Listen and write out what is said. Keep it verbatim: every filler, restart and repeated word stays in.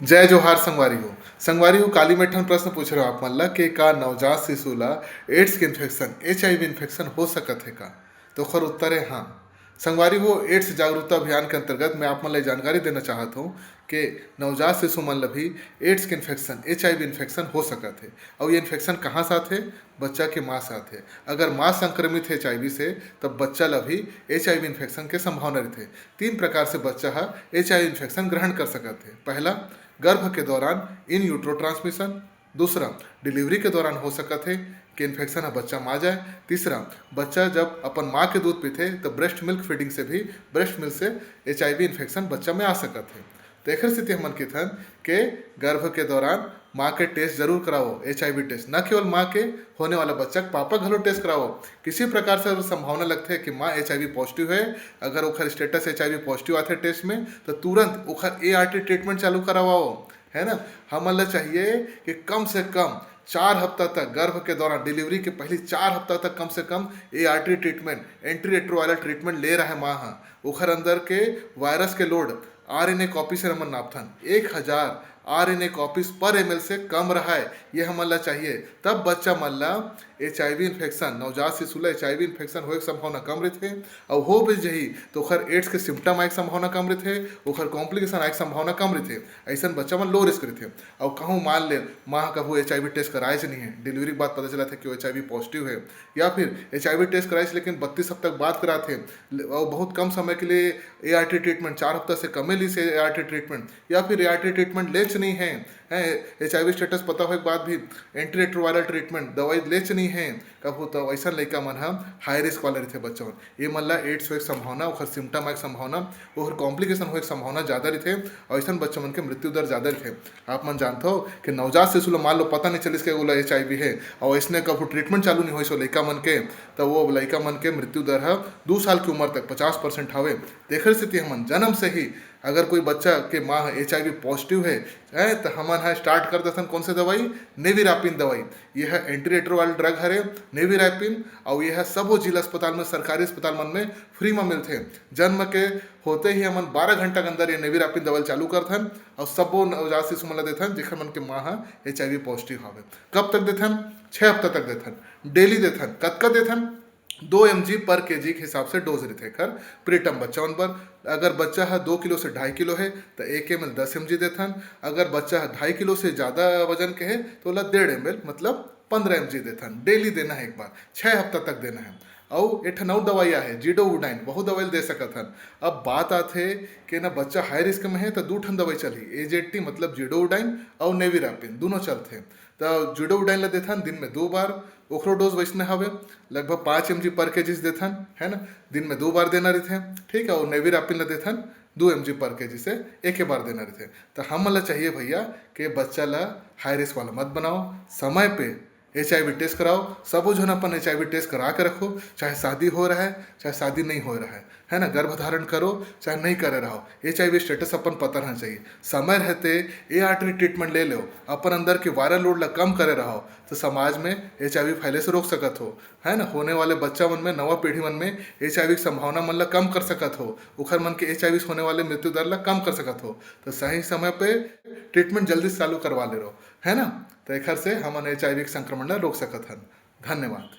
जय जोहार संगवारी हो। संगवारी हो, काली मैं एक ठन प्रश्न पूछ रहे हो आप मन ला कि का नवजात शिशु ला एड्स के infection, H I V infection हो सकत हे का? तो ओखर उत्तर है हाँ। संगवारी हो, एड्स जागरूकता अभियान के अंतर्गत मैं आप मन ला जानकारी देना चाहत हूँ कि नवजात शिशु मन ला भी एड्स के infection, H I V infection हो सकत हे। और ये इन्फेक्शन कहाँ से आथे? बच्चा के माँ से आथे। अगर माँ संक्रमित है एच आई वी से, तब बच्चा ला भी एच आई वी इन्फेक्शन के संभावना रहथे। तीन प्रकार से बच्चा ह एच आई वी इन्फेक्शन ग्रहण कर सकत हे। पहला, गर्भ के दौरान इन यूट्रो ट्रांसमिशन। दूसरा, डिलीवरी के दौरान हो सकत हे कि इन्फेक्शन ह बच्चा में आ जाए। तीसरा, बच्चा जब अपन माँ के दूध पीथे, तो ब्रेस्ट मिल्क फीडिंग से भी, ब्रेस्ट मिल्क से एच आई वी इन्फेक्शन बच्चा में आ सकत हे। तो एखर सेती हमन किथन के गर्भ के दौरान माँ के टेस्ट जरूर कराओ, एच आई वी टेस्ट, न केवल माँ के, होने वाला बच्चा के पापा घलो टेस्ट कराओ। किसी प्रकार से अगर संभावना लगथे कि माँ एच आई वी पॉजिटिव है, अगर ओखर status H I V positive आथे टेस्ट में, तो तुरंत ओखर ए आर टी ट्रीटमेंट चालू करवाओ, है ना। हमन ला चाहिए कि कम से कम चार हफ्ता तक, गर्भ के दौरान, डिलीवरी के पहली चार हफ्ता तक कम से कम A R T treatment, anti retroviral treatment ले रहे माँ ह। ओखर अंदर के वायरस के load R N A copy से हमन नापथन, एक हजार R N A copies per M L से कम रहे, ये हमन ला चाहिए। तब बच्चा मन ला एच आई वी इन्फेक्शन, नवजात शिशु ला एच आई वी इन्फेक्शन होए के संभावना कम रहिथे, अउ हो भी जही तो ओखर एड्स के सिम्टम आए के संभावना कम रहिथे, ओखर कॉम्प्लिकेशन आए के संभावना कम रहिथे। अइसन बच्चा मन लो रिस्क रहिथे। अउ कहूँ मान ले माँ ह कभू एच आई वी टेस्ट कराए से नहीं है, डिलीवरी के बाद पता चला थे कि वो एच आई वी पॉजिटिव है, या फिर एच आई वी टेस्ट कराए से लेकिन बत्तीस हफ्ता के बाद कराथे, अउ बहुत कम समय के लिए ए आर टी ट्रीटमेंट, चार हफ्ता से कमे ली से ए आर टी ट्रीटमेंट, या फिर ए आर टी ट्रीटमेंट लेच नहीं है, हैं, एच आई वी स्टेटस पता होए के बाद भी एंटी रेट्रोवायरल ट्रीटमेंट, दवाई लेच नहीं है, कभू तो अइसन लइका मन ह हाई रिस्क वाला रहिथे बच्चा मन। ये मन ला एड्स होए के संभावना, ओखर सिम्टम आए के संभावना, ओखर कॉम्प्लिकेशन होए के संभावना ज़्यादा रहिथे, अउ अइसन बच्चा मन के मृत्यु दर ज़्यादा रहिथे। आप मन जानथो कि नवजात शिशु ला मान लो पता नहीं चलिस कि ओला एच आई वी है, अउ अइसने कभू ट्रीटमेंट चालू नहीं होइस ओ लइका मन के, तो वो लइका मन के मृत्यु दर ह दू साल की उम्र तक पचास परसेंट हवे। तेखर सेती हमन जन्म से ही अगर कोई बच्चा के माँ ह एच आई वी पॉजिटिव है, है, तो हमन ह स्टार्ट कर देथन कौन से दवाई? नेविरापिन दवाई। ये ह एंटी रेट्रोवायरल ड्रग हरे, नेविरापिन, अउ ये ह सबो जिला अस्पताल में, सरकारी अस्पताल मन में फ्री में मिलथे। जन्म के होते ही हमन बारह घंटा के अंदर ये नेविरापिन दवाई चालू करथन, अउ सबो नवजात शिशु मन ला देथन जेखर मन के माँ ह एच आई वी पॉजिटिव हवे। कब तक देथन? छः हफ्ता तक देथन। डेली देथन। कतका देथन? दो एम जी पर के जी के हिसाब से डोज रहिथे एखर, प्रीटर्म बच्चा मन बर। अगर बच्चा ह दो किलो से ढाई किलो है, तो एक एम एल दस एम जी देथन। अगर बच्चा ह ढाई किलो से ज़्यादा वजन के है, तो ओला डेढ़ एम एल, मतलब पंद्रह एम जी देथन। डेली देना है एक बार, छः हफ्ता तक देना है। अउ एक ठन अउ दवाई आहे, जिडोवुडाइन, वहू दवाई ल दे सकत हन। अब बात आथे कि ना, बच्चा हाई रिस्क में है, तो दू ठन दवाई चलही, ए जेड टी, मतलब जिडोवुडाइन अउ नेविरापिन, दूनों चलथे। तो जिडोवुडाइन ला देथन दिन में दो बार, ओखरो डोज वैसने हवे, लगभग पाँच एम जी पर के जी देथन, है ना, दिन में दो बार देना रहिथे, ठीक है। और नेविरापिन ला देथन दो एम जी पर के जी से एक ही बार देना रहिथे। तो हमन ला चाहिए भैया कि बच्चा ला हाई रिस्क वाला मत बनाओ, समय पे एच आई वी टेस्ट कराओ, सबो झन अपन एच आई वी टेस्ट करा के रखो, चाहे शादी हो रहा है, चाहे शादी नहीं हो रहा है, है ना, गर्भ धारण करो, चाहे नहीं करे रहो, एच आई वी स्टेटस अपन पता रहना चाहिए। समय रहते ए आर टी ट्रीटमेंट ले लो, अपन अंदर के वायरल लोड ला कम करे रहो, तो समाज में एच आई वी फैले से रोक सकत हो, है ना। होने वाले बच्चा मन में, नवा पीढ़ी मन में एच आई वी की संभावना मन ला कम कर सकत हो, उखर मन के एच आई वी से होने वाले मृत्यु दर ला कम कर सकत हो। तो सही समय पे ट्रीटमेंट जल्दी से चालू करवा ले रहो, है ना। तो एखर से हमन एच आई वी के संक्रमण ला रोक सकत हन। धन्यवाद।